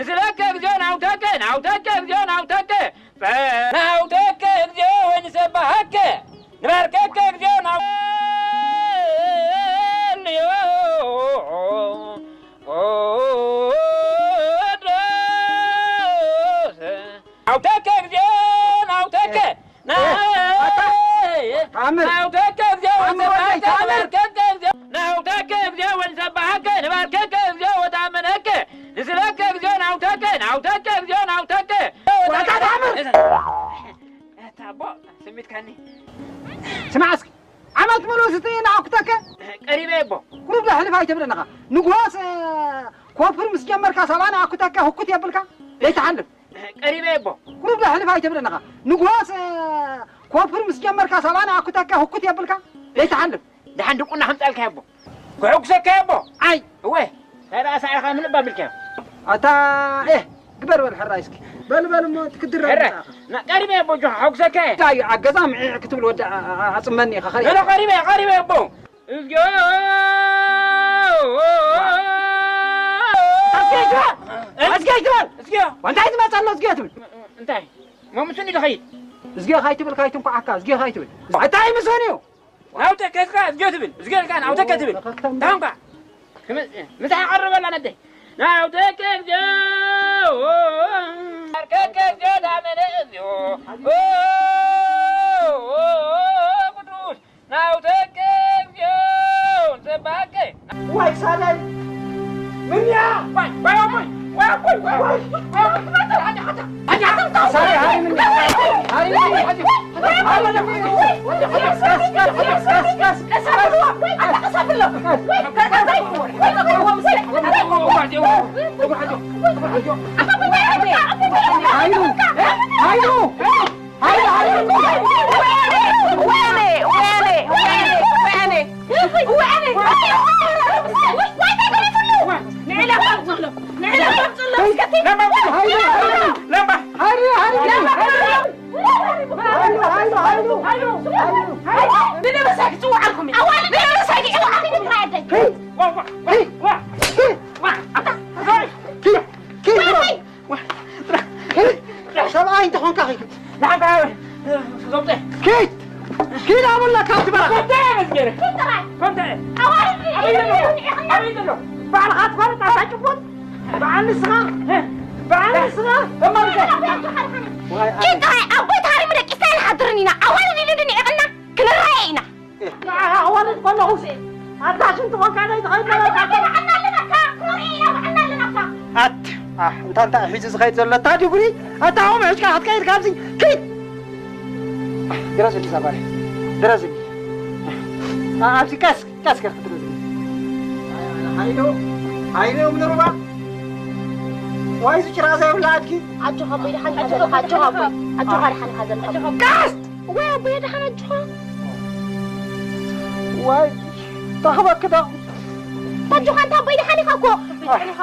ንስለከ እግዚኦ ናውተከ፣ ናውተከ እግዚኦ ናውተከ። ናውተከ እግዚኦ ወንሰባሃከ፣ ንባርከከ እግዚኦ ናው-፣ ናውተከ እግዚኦ ናውተከ። ና-፣ እ፣ ኣታ-፣ ተኣምር። ናውተከ እግዚኦ ተኣምር ወልደይ፣ ወንሰባሃከ፣ ተኣምር። ንባርከከ እግዚኦ፣ ናውተከ እግዚኦ ወንሰባሃከ፣ ንባርከከ እግዚኦ ወተኣመነከ፣ ንስለከ እግዚኦ ናውተከ፣ ናውተከ እግዚኦ ናውተከ። ዋታ ተኣምር። ኣታ ኣቦ፣ ስሚትካኒ። ስማዕ እስኪ፣ ዓመት ሙሉ ስትይ ንኣኩተከ? ቀሪበ ኣቦ። ቁሩብ ዶ ሕልፍ ኣይትብልን ኢኻ? ንጉሆስ፣ እ፣ ኮፍር ምስ ጀመርካ ሰብኣ ንኣኩተከ ህኩት የብልካ? ዘይትሓልፍ። ቀሪበ ኣቦ። ቁሩብ ዶ ሕልፍ ኣይትብልን ኢኻ? ንጉሆስ፣ እ፣ ኮፍር ምስ ጀመርካ ሰብኣ ንኣኩተከ ህኩት የብልካ? ዘይትሓልፍ። ደሓን ድቁና ከምጻልካ ኣቦ። ክሕጉሰካ ኣቦ። ኣይ። እወ። እንታይ ደኣ ሳዕርኻ ምን እባ ኣቢልካዮ? ኣታ፣ ኤህ፣ ግበር በል ሕራይ እስኪ። በል፣ በል እሞ ትክድር ሕራይ። መጻእኻ። ና ቀሪበ ኣቦ፣ ጆ፣ ሓጉሰካ እየ። እንታይ እዩ፣ ኣብ ገዛ ምዒዕ ክትብል ወዲ ኣ-፣ ኣ-፣ ኣጽመኒ ኢኻ፣ ኸሪ-። በሎ ቀሪበ፣ ቀሪበ ኣቦ። እዝግዮ። ኣዝጊ ኣይትበል! እ? ኣዝጊ ኣይትበል! እዝግዮ። እንታይ ዝመጸ ኣሎ እዝግዮ ትብል? እንታይ? መምሱኒ ድኸይድ? እዝግዮ ካይትብል ካይትንኳዓካ፣ እዝግዮ ካይትብል። እንታይ ምስን እዩ? ናውተከ እዝጋ እዝግዮ ትብል፣ እዝግዮ ኢልካ ናውተከ ትብል። ታንኳ። ክም-፣ ምሳሕ ቀርበላ ነደይ። ናውተከ እዝግዮ። ኣርከከ እዝግዮ ዳመነ እዝግዮ። ቅዱስ ናውተከ እዝግዮ። ዘባከ። ዋይ ሳላይ። ምንያ። ዋይ፣ ዋይ፣ ዋይ፣ ዋይ፣ ዋይ፣ ዋይ፣ ዋይ፣ ዋይ። ሳሪ፣ ሃሪ ምንያ። ሃሪ ምንያ። ሰብኣይ እንተኾንካ ኺድ። ንሓንካ ዘውጤ። ኪድ! ኪድ ኣሙላ ካብቲ በረኻ። ኮንተ እየ መስገረ። ኮንተ እየ። ኣበይ ዘሎ? ኣበይ ዘሎ? ባዕልኻ ትፈልጥ ኣታ ጭቡጥ። በዓል ንስኻ። በዓል ንስኻ። እማ ብዘይ። ኪድ ጥራይ ኣቦይ ተሃሪሙ ደቂስና ኣይንሓድርን ኢና። ኣዋልድ ኢሉ ድንዒቕና። ክንረኣየ ኢና። ንዓኻ ክወርድ ከለኹ ኣታ ሽንቲ ኮንካ ናይ ትኸይድ ነበርካ። ኣት፣ ኣሕ፣ እንታ እንታይ ሒዙ ዝኸይድ ዘሎ? ኣታ ድጉኒ፣ ኣታ ኦም ሕጅካ ክትከይድ ካብዚ፣ ኪድ! ድረዝኒ እዛ ጓለይ፣ ድረዝኒ። ኣ-፣ ኣብዚ ቀስ፣ ቀስ ገርክ ድረዝኒ። ሃይሎ፣ ሃይሎ፣ ምንሩባ። ዋይ፣ እዚ ጭራ ዘይብላ ኣድጊ። ኣጆኻ ኣቦይ፣ ደሓን ኢኻ ዘለኻ፣ ኣጆኻ ኣቦይ፣ ኣጆኻ ደሓን ኢኻ ዘለኻ። ቀስ! ወይ ኣቦይ፣ ደሓን ኣጆኻ። ዋይ፣ ታኽበክ ዶ? ኣጆኻ፣ እንታ ኣቦይ፣ ደሓን ኢኻ እኮ። ደሓን ኢኻ።